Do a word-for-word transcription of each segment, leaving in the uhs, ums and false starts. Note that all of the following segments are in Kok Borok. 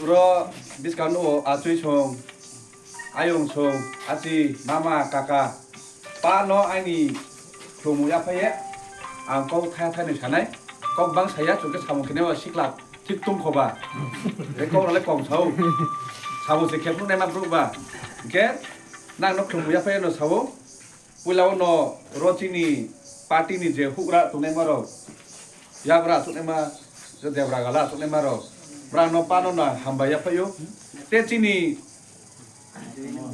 Oro bwskango nugo achwi song, ayung song, achi, mama, kaka, pa no aini khulumwi yaphaiye. Ang kok thaya thani sanai, kok bang saya, chwngkhe samung khenai o sikla thik tong kho ba. Tei kok rwlai kong sao. Samung se khepnuk naima bruk ba. Hwnkhe nang no khulumwi yaphaiye no sao. Puila o no ro chini party ni je hugra tongnaima rok, yagra tongnaima, je debra gala tongnaima rok, brang no pano na hambai yaphaio. Te chini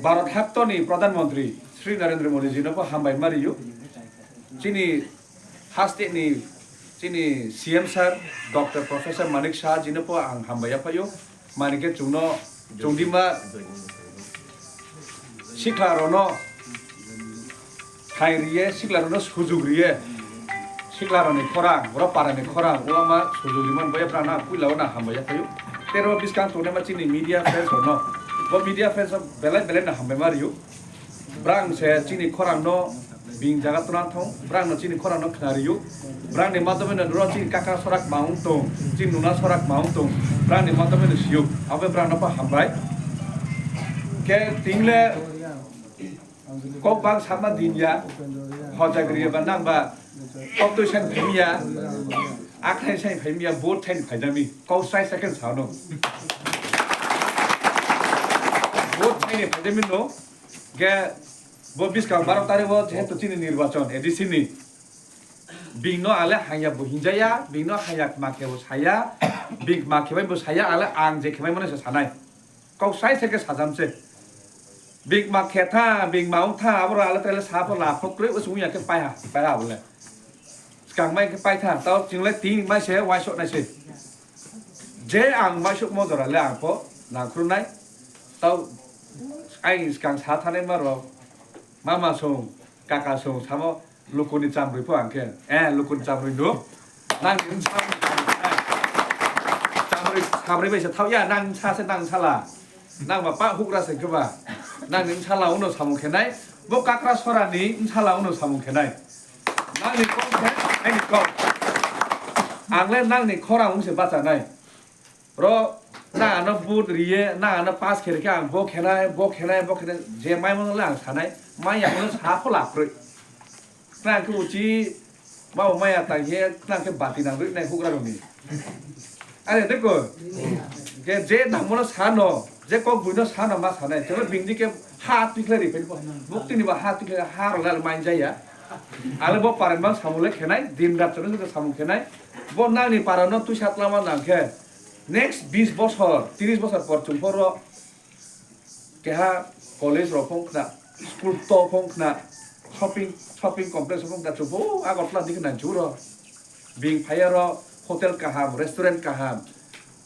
Bharat hakto ni Pradhan Mantri Shri Narendra Modi ji no bo hambai ma rio. Chini haste ni chini C M sir Doctor Professor Manik Saha ji no bo ang hambai yaphaio. Mani khe chwngno, chwngdima sikla rokno thai riye, sikla rokno sujuk riye, sikla rokni khorang, oro para ni khorang, o ama sujuk rimani bagwi brang no puila o na hambai yaphaio. Tei oro bwskang tongnaima chini media friends rokno, bo media friends rok belai belai no hambai ma rio. Brang se chini khorang no bini jaga tona thong, brang no chini khorang no khna rio. Brang ni madhyame no nuro chini kaka sorak ma wng tong, chini nuna sorak ma wng tong, brang ni madhyame no sio, abo brang no pa hambai. Ke tingle kok bang sama din ya, hojagri ba nang ba, kok twi sai phai ya, akhai sai phai ya, bot sai phai jami, kok sai second sa no. Bot sai phai jami no, Ge bo bwskang baro tarikh o jehetu chini nirbachon A D C ni, bini no ale hanya bo hinjaya, bini no hanya ma khe bo saya, bini ma khe bai bo saya, ale ang je khe bai mano se sanai. Kok sai se khe sajam se. Bini ma khe tha, bini ma ong tha, abo ale tele sa pho la pho kroi, o sung ya khe pai ha, pai ha bole. Swkang mai khe paitha, tao chwng le tini mai se uaisuk nai se. Je ang uaisuk mo jora le ang pho nangkhru nai. Tao ai swkang sa thanai ma rok, mama song, kaka song samo lukuni chamrui pho ang khe. Eh, lukuni chamrui no. Nang ni bwsa, eh, chamrui, chamrui bai se thao ya, nang sa se nang sala. Nang ba pa hugra se khe ba. Nang ni bwsa la uno samung khenai. Bo kakra sora ni bwsa la uno samung khenai. Nang ni kok khe, aini kok. Ang le nang ni khorang wng se bachanai. Ro, nang ano vote riye, nang ano pass khe rikhe ang bo khenai, bo khenai, bo khenai, je mai mano le ang sanai, mai ya mano sa pho laproi. Nang khe uchi, ma bo maya tang he, nang khe bati nang rwi nai hugra rok ni. Are de ko, ke je nang mano sa no, je kok bui no sa no ma sanai, tebe bingdi ke ha twi khlai ri phen po, bukti ni ba ha twi khlai ha rok le mai jaya. Ale bo paren bang samung le khenai, din rat chano samung khenai, bo nang ni para no twi sat lama nang khe, next bis bosor, tris bosor por chung por ro, keha college rok phone khna, school to phone khna, shopping, shopping complex phone khna, chubo Agartala dikhe nang churo. Bing phaya ro hotel kaham, restaurant kaham,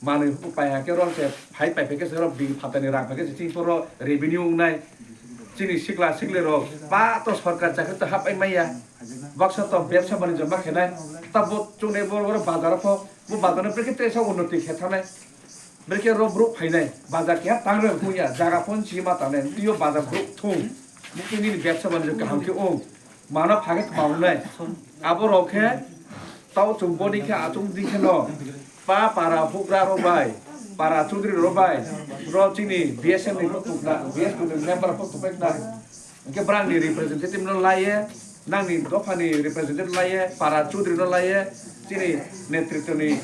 manwi pai ha khe ro se phai pai khe se ro bing phatani rang pai khe se chini to ro revenue wngnai. Chini sikla sikli rok ba to sorkar chakri to hap ai maya. Baksa to bebsa banijyo ma khenai. Ta bo chungnai bo, bo bazar pho, bo bazar no brekhe tesa unnoti khe thanai. Brekhe ro brouh phainai, bazar keha tangrang thung ya, jaga phone si ma tangnai, twi o bazar brouh thung. Bukti nini bebsa banijyo kaham khe ong. Mano phage kwma wngnai. Abo rok khe tao chwng boni khe achung di khe no. Pa para hugra rok bai, para chudri rok bai, ro chini B S F ni pho tukna, B S F ni member pho tupai khna. Hwnkhe brang ni representative no laiye, nang ni dopha ni representative laiye, para chudri no laiye, chini netritwo ni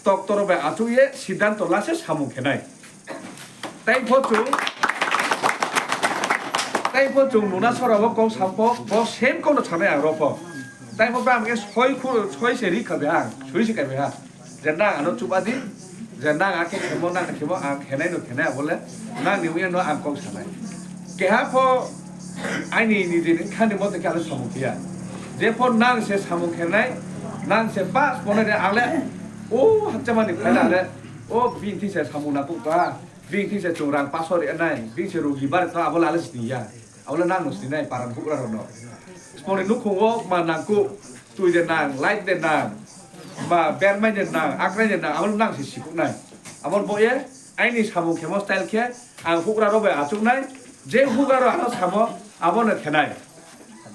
toktor bai achuk ye siddhanto lase samung khenai. Tai pho chwng, tai pho chwng nuna sora o kok sam pho, bo same kok no sanai ang ro pho. Tai pho bang khe soi khu-, soi se ri kha be ang, soi se kai be ha. Je nang ano chuba di, je nang a khe khemo, nang khemo, ang khenai no khenai abo le, nang ni wi no ang kok sanai. Keha pho aini nijeni khani mote khe ano samung khiya. Je pho nang se samung khenai, nang se pas pho nai ang le, o hapcha mani phaina le, o bini thing se samung na kuk ta. Bini thing se chwng rang paso ri nai, bini se rugi bar tha abo le ale sini ya. Abo le nang no sini nai paran hugra rok no. Sponi nukhung o ma nang ku, twi de nang, light de nang, ma bermai de nang, akrai de nang, abo le nang se sikuk nai. Abo bo ye aini samung khemo style khe ang hugra rok bai achuk nai, je hugra rok ano samo abo no khenai.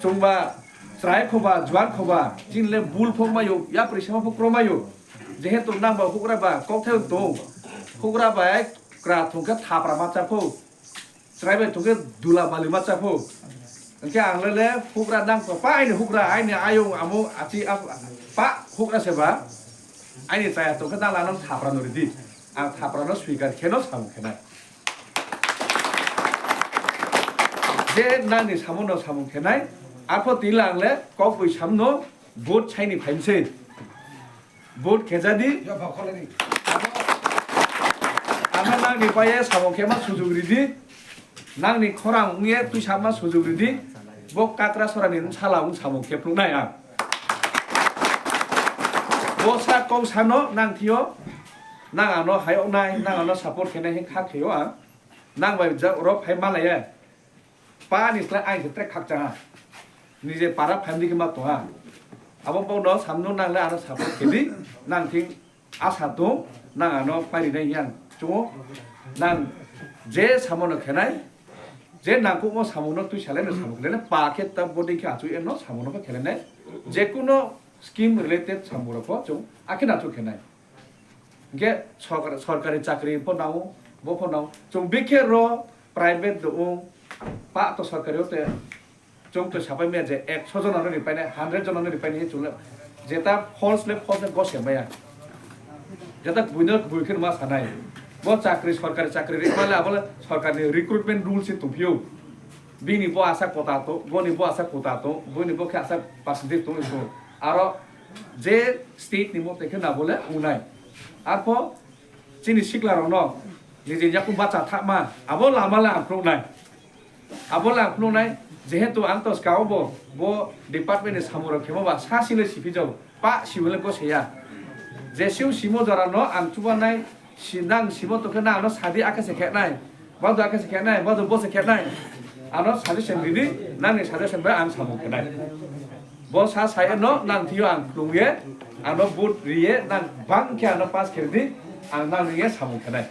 Chwng ba chwrai khoba, juan khoba, chini le bul phok mayo, yapri sama phok kro mayo. Jehetu nang ba hugra ba kokthai tong. Hugra bai kwra thungkhe thapra ma chaphu. Chwrai bai thungkhe dula bali ma chaphu. Hwnkhe ang le le hugra nang to pa aini hugra, aini ayung amo achi ap-, pa hugra se ba. Aini chaya tongkhe nang lano thapra no ridi. Ang thapra no swikar kheno samung khenai. Je nangni samung no samung khenai. Apho tila ang le kok bui samno vote saini phaimse. Vote khejadi. Ano nangni paye samung khema sujug ridi. Nangni khorang wngye twi sama sujug ridi. Bo kakra sorani wng sala wng samung khe phunuknai ang. Bo sa kok sano nang thio. Nang ano hayoknai, nang ano support khenai hing kha khaio ang. Nang bai ja-, rok phai malaya. Pa ni slai aini se trek khakchang ha. Nije para family khe ma tong ha. Abo bo no samno nang le ano support khe di. Nang thing asa tong, nang ano pairi nai yang chungo. Nang je samo no khenai, je nang kuk mo samo no twi salai no samo khenai, pa khe ta body khe achu eno samo no khenai. Je kuno scheme related samo rok chung akhe na chu khenai. Hingke sorkar, sorkari chakri pho nao, bo pho nao. Chwng bikhe ro private do wng, pa to sorkari o te chwng to sapai maya je ekso jona no ripai nai, hundred jona no ripai nai chwng le. Jeta false le false le gose maya. Jeta buino bui khe ma sanai. Bo chakri, sorkari chakri ri pale abo le sorkar ni recruitment rules se tongphio. Bini bo asa kota to, boni bo asa kota to, boni bo khe asa percentage tong isu. Aro je state ni mote khe na bole unai. Arpho chini sikla rok no nije yakung bacha thakma abo lama le ang phunuknai. Abo le ang phunuknai jehetu ang to ska obo bo department ni samung rok khemo ba sa sile sipi jago pa siwele ko seya. Jesiu simo jora no ang chubanai si nang simo to khe na ano sadi ake se khe nai. Bado ake se khe nai, bado bo se khe nai. Ano suggestion ridi, nangni suggestion bai ang samung khe nai. Bo sa saya no nang thio ang khulum ye, ano vote ri ye, nang bang khe ano pass khe di, ang nang ri ye samung khe nai.